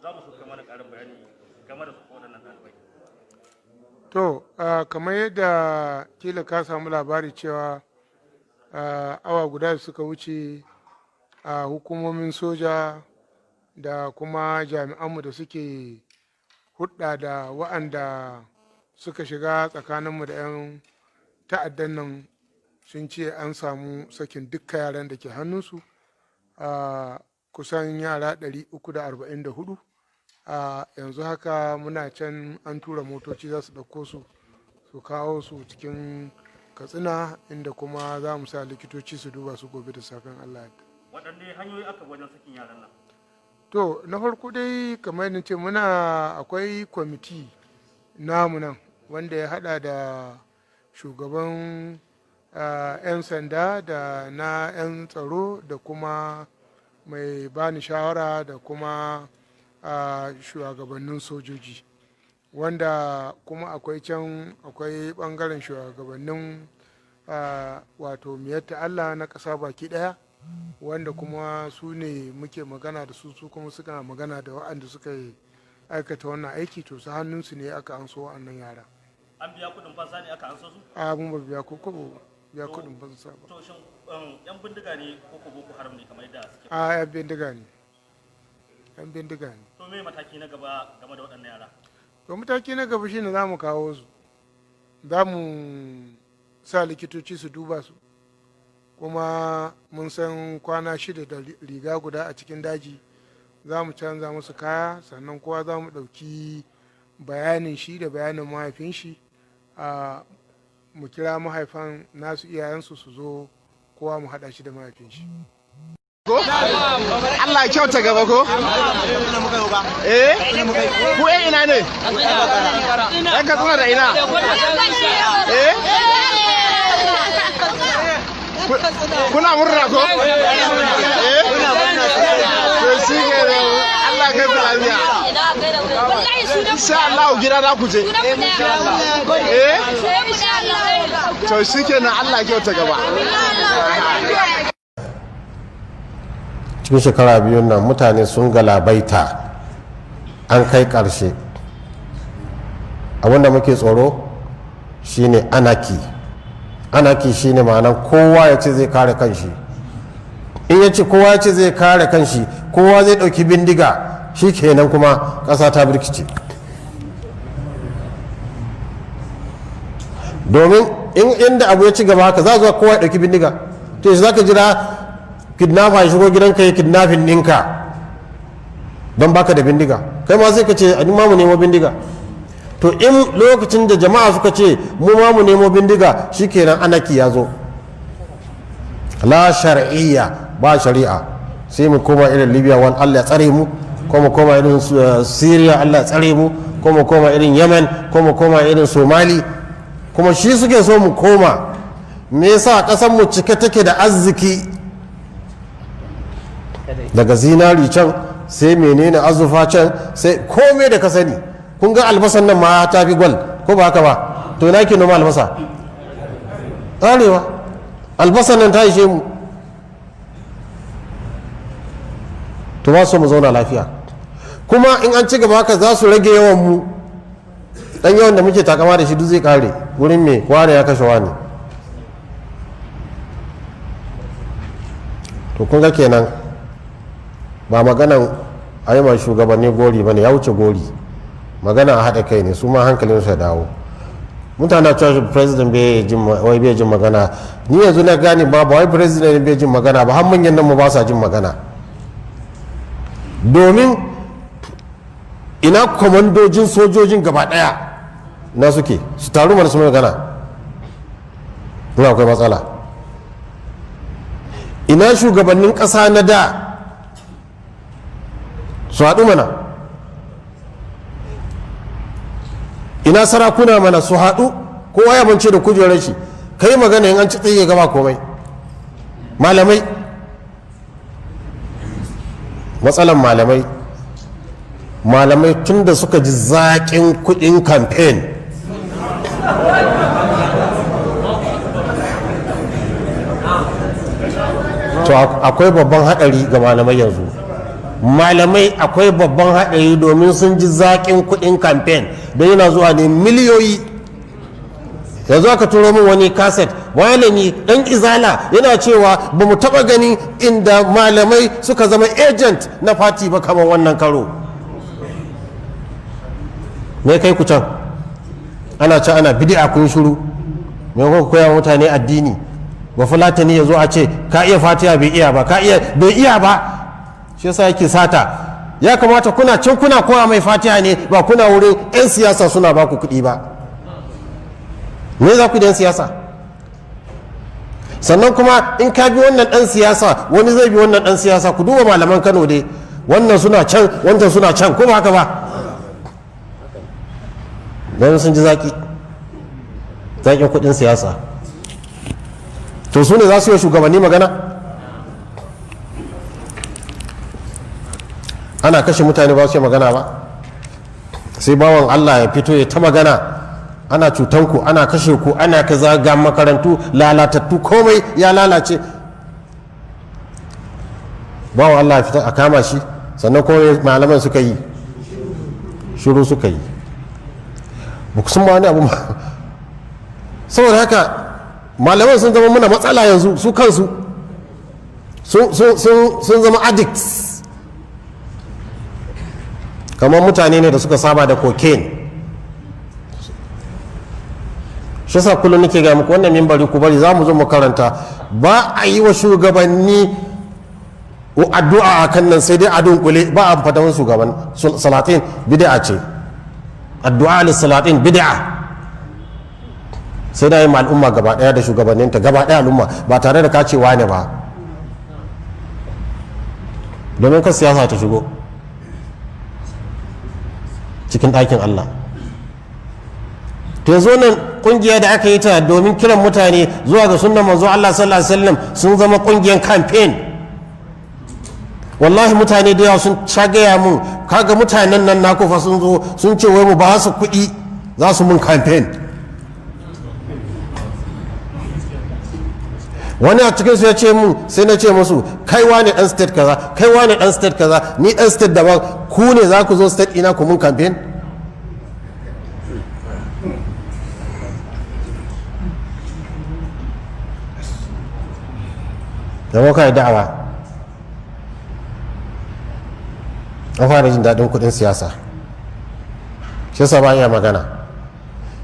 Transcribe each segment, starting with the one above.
Za mu so kai mana ƙarin bayani game da su waɗannan ɗalibai. To, kamar yadda kila ka samu labari cewa awa guda da suka wuce a hukumomin soja da kuma jami'anmu da suke hudda da wa'anda suka shiga tsakaninmu da 'yan ta'addan nan sun ce an samu sakin dukkan yaran da ke hannunsu, kusan yara 344. A yanzu haka muna can, an tura motoci za su ɗauko su su kawo su cikin Katsina, inda kuma za mu sa likitoci su duba su gobe da safen Allah yadda. Waɗanne hanyoyi aka wajen sakin yaran nan? To, na farko dai, kamar yadda ce muna akwai kwamiti namu nan wanda ya hada da shugaban 'yan sanda da na 'yan tsaro da kuma mai bani shawara da kuma shugabannin sojoji, wanda kuma akwai can akwai bangaren shugabannin wato Miyetti Allah na ƙasa baki ɗaya, wanda kuma su ne muke magana da su, su kuma suka magana da waɗanda suka yi aikata wannan aiki. To, su hannunsu ne aka anso wa'annan yara. An biya kuɗin fansa ne aka anso su? A, mun ba biya ko kobo biya kuɗin fansa ba. To, shin yan bindiga ne ko ko Boko Haram ne kamar yadda suke? A, yan bindiga ne, yan bindiga ne. To, me mataki na gaba game da waɗannan yara? To, mataki na gaba shine za mu kawo su, za mu sa likitoci su duba su, kuma mun san kwana 6 da riga guda a cikin daji, za mu canza musu kaya, sannan kowa za mu ɗauki bayanin shi da bayanin mahaifin shi, a mu kira mahaifan nasu, iyayensu su zo, kowa mu haɗa shi da mahaifin shi. Ko? Allah kyauta gaba ko? Eh? Ku ƴan ina ne? Ɗan Katsina da ina? Eh? Kuna murna ko? Eh? To, shi ke Allah kai ku lafiya. Insha Allah gida za ku je. Eh? To, shi kenan, Allah kyauta gaba. Cikin shekara 2n nan mutane sun galabaita, an kai ƙarshe. Abinda muke tsoro shine anarchy. Anarchy shine ma'anan kowa ya ce zai kare kanshi. In ya ce kowa ya ce zai kare kanshi, kowa zai ɗauki bindiga, shi kenan kuma ƙasa ta birkice. Domin in inda abu ya ci gaba haka, za zuwa kowa ya ɗauki bindiga. To, za ka jira kidnapper ya shigo gidanka ya kidnapping ɗinka don baka da bindiga? Kai ma sai ka ce a ma mu nemo bindiga. To, in lokacin da jama'a suka ce mu ma mu nemo bindiga, shikenan, anarchy ya zo. La shar'iyya, ba shari'a. Sai mu koma irin Libya wani, Allah ya tsare mu, ko mu koma irin Syria, Allah ya tsare mu, ko mu koma irin Yemen, ko mu koma irin Somali. Kuma shi suke so mu koma. Me yasa? Kasar mu cike take da arziki, daga zinari can sai menene, azufa can, sai komai da ka sani. Kun ga albasan nan ma ta fi gwal, ko ba haka ba? To, ina ke noma albasa? Arewa. Albasan nan ta ishe mu. To, ba so mu zauna lafiya. Kuma in an ci gaba haka, za su rage yawan mu. Dan yawan da muke takama da shi duk zai kare wurin me wane ya kashe wane. To, kun ga kenan ba maganan a yi ma shugabanni gori ba ne, ya wuce gori. Magana a haɗa kai ne, su ma hankalin su ya dawo. Mutane cewa president bai jin, wai bai jin magana. Ni yanzu na gane ba ba wai president bai jin magana ba, har manyan nan mu ba sa jin magana. Domin ina kwamandojin sojojin gaba daya na suke? Su taru mana su magana, ina akwai matsala. Ina shugabannin ƙasa na da? Su haɗu mana. Ina sarakuna mana? Su haɗu. Kowa ya bance da kujerar shi, kai magana in an ci tsaye gaba komai. Malamai, matsalan malamai, malamai tun da suka ji zaƙin kuɗin kamfen, to akwai babban haɗari ga malamai yanzu. Malamai akwai babban haɗari domin sun ji zaƙin kuɗin kamfen don yana zuwa ne miliyoyi. Yanzu aka turo min wani kaset, malami ɗan izala yana cewa ba mu taɓa ganin inda malamai suka zama agent na fati ba kamar wannan karo. Me kai ku can? Ana can ana bid'a kun shiru. Me kuka koya wa mutane addini? Ba fulatani ya zo a ce ka iya fatiha, bai iya ba, ka iya, bai iya ba, shi yasa yake sata. Ya kamata kuna can kuna koya mai fatiha ne, ba kuna wurin 'yan siyasa suna ba ku kuɗi ba. Me za ku da 'yan siyasa? Sannan kuma in ka bi wannan ɗan siyasa, wani zai bi wannan ɗan siyasa. Ku duba malaman Kano dai, wannan suna can, wancan suna can, ko ba haka ba? Don sun ji zaƙin kuɗin siyasa. To su ne za su yi shugabanni magana? Ana kashe mutane ba su yi magana ba, sai bawan Allah ya fito ya ta magana, ana cutanku, ana kashe ku, ana kaza, ga makarantu lalatattu, komai ya lalace. Bawan Allah ya fito a kama shi. Sannan kuma malaman suka yi shiru, suka yi ba ku sun ba wani abu ma. Saboda haka malaman sun zama muna matsala yanzu, su kansu sun zama addicts, kamar mutane ne da suka saba da cocaine. Shi yasa kullum nake ga muku wannan mimbari, ku bari za mu zo mu karanta. Ba a yi wa shugabanni addu'a a kan nan, sai dai a dunkule. Ba a fatan shugaban salatin, bid'a ce addu'a lis salatin, bid'a. Sai da yi ma al'umma gaba daya da shugabanninta gaba daya, al'umma, ba tare da kacewa ne ba, domin kan siyasa ta shigo cikin ɗakin Allah. To yanzu nan kungiya da aka yi ta domin kiran mutane zuwa ga sunnan manzo Allah sallallahu alaihi wasallam sun zama kungiyan campaign. Wallahi mutane da yawa sun shagaya mun, kaga mutanen nan na kufa sun zo sun ce wai mu ba su kuɗi za su mun campaign. Wani a cikin su ya ce mun, sai na ce musu, kai wani dan state kaza, kai wani dan state kaza, ni dan state daban, ku ne za ku zo state ina ku mun campaign? Da muka yi da'awa, an fara jin daɗin kuɗin siyasa, shi yasa ba iya magana.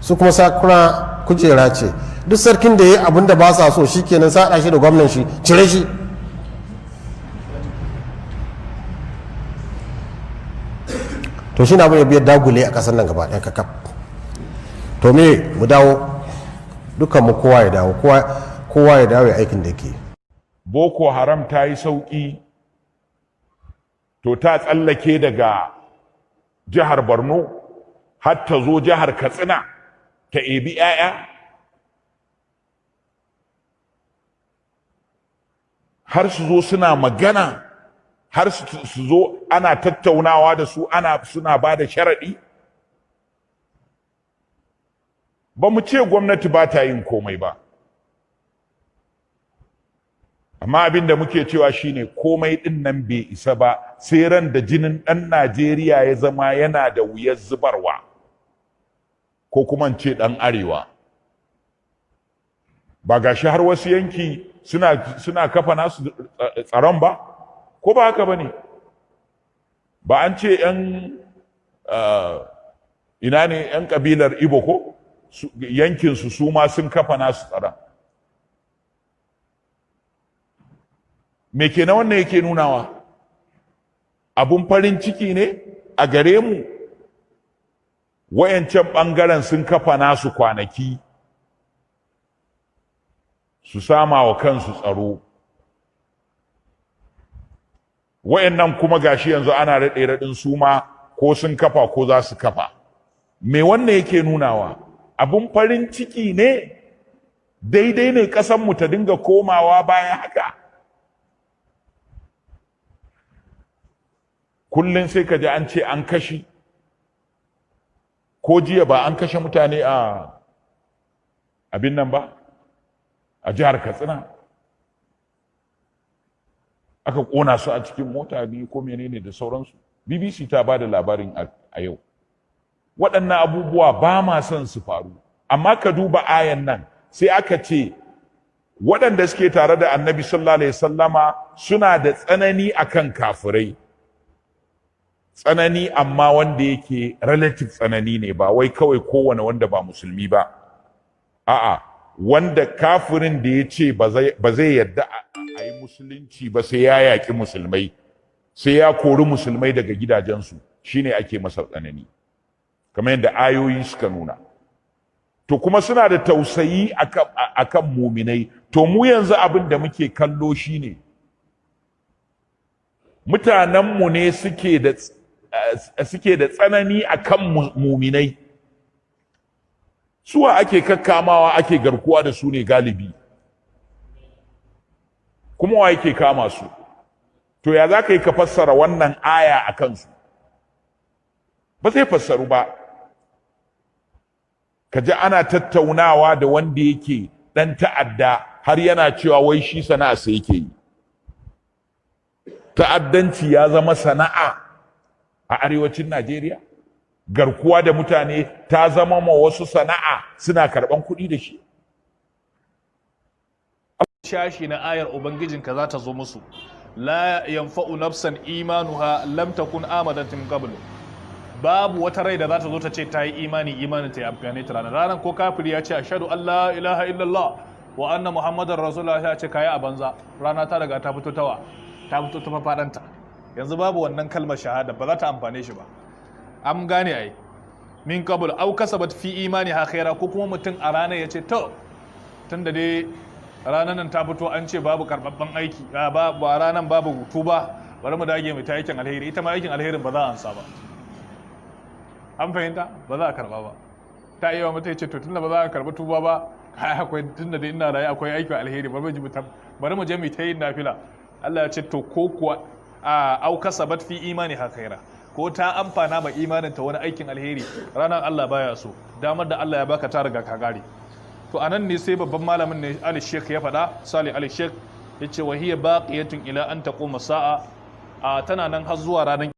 Su kuma sakura kujera ce, duk sarkin da ya yi abin da ba sa so, shi kenan sa shi da gwamnan shi, cire shi. To shi na abin ya biyar dagule a ƙasar nan gaba ɗaya kakaf. To me mu dawo, dukkan mu kowa ya dawo, kowa ya dawo ya aikin da ke. Boko Haram ta yi sauƙi, to ta tsallake daga jihar Borno har ta zo jihar Katsina ta ebi 'ya'ya, har su zo suna magana, har su zo ana tattaunawa da su, ana suna ba da sharaɗi. Ba mu ce gwamnati ba ta yin komai ba, amma abin da muke cewa shine komai din nan bai isa ba sai ran da jinin ɗan Najeriya ya zama yana da wuyar zubarwa, ko kuma in ce ɗan arewa. Ba gashi har wasu yanki suna kafa nasu tsaron ba, ko ba haka bane? Ba an ce yan ina ne yan kabilar Ibo ko yankin su ma sun kafa nasu tsaron. Me kenan wannan yake nunawa? Abun farin ciki ne a gare mu, wayancan bangaren sun kafa nasu kwanaki su sama wa kansu tsaro, wayannan kuma gashi yanzu ana raɗe raɗin su ma ko sun kafa ko za su kafa. Me wannan yake nunawa? Abun farin ciki ne, daidai ne ƙasanmu ta dinga komawa bayan haka. Kullum sai ka ji an ce an kashe, ko jiya ba an kashe mutane a abin nan ba a jihar Katsina. Aka ƙona su a cikin mota ne ko menene da sauransu. BBC ta ba da labarin a yau. Waɗannan abubuwa ba ma son su faru, amma ka duba ayan nan, sai aka ce waɗanda suke tare da Annabi sallallahu alaihi sallama suna da tsanani akan kafirai, tsanani amma wanda yake relative tsanani ne, ba wai kawai kowane wanda ba musulmi ba. A'a, wanda kafirin da ya ce ba zai yadda a yi musulunci ba sai ya yaƙi musulmai, sai ya kori musulmai daga gidajensu, shine ake masa tsanani, kamar yadda ayoyi suka nuna. To kuma suna da tausayi akan muminai. To mu yanzu abin da muke kallo shine mutanenmu ne suke da tsanani akan muminai. Suwa ake kakkamawa ake garkuwa da su ne galibi, kuma wa yake kama su? To ya za ka yi ka fassara wannan aya a kansu? Ba zai fassaru ba. Ka ji ana tattaunawa da wanda yake ɗan ta'adda har yana cewa wai shi sana'a sai yake yi. Ta'addanci ya zama sana'a a arewacin Najeriya. Garkuwa da mutane ta zama ma wasu sana'a, suna karɓan kuɗi da shi. Shashi na ayar Ubangijinka za ta zo musu. La yanfa'u nafsan imanuha lam takun amadat min qabl. Babu wata rai da za ta zo ta ce ta yi imani, imanin ta yi amfani ta ranar. Ranar ko kafiri ya ce ashhadu an la ilaha illallah wa anna muhammadar rasulullah, ya ce kayi a banza. Rana ta riga ta fito tawa, ta fito ta fafadanta. Yanzu babu wannan kalmar shahada, ba za ta amfane shi ba. An gane ai. Min qabl aw kasabat fi imani ha khaira, ko kuma mutum a ranar ya ce to tunda dai ranar nan ta fito an ce babu karbabban aiki, ba ranar babu hutu ba, bari mu dage mu ta aikin alheri. Ita ma aikin alherin ba za a ansa ba. An fahimta? Ba za a karba ba. Ta iya mutum ya ce to tunda ba za a karba tuba ba, akwai tunda dai ina raye akwai aikin alheri, bari mu je mu ta yin nafila. Allah ya ce to ko kuwa au kasabat fi imani ha khaira, ko ta amfana ma imanin ta wani aikin alheri, ranar Allah baya so. Damar da Allah ya baka ta riga ka gare. To anan ne sai babban malamin ne Ali Sheikh ya faɗa, Salih Ali Sheikh, yace wa hiya baqiyatun ila an taquma sa'a, tana nan har zuwa ranar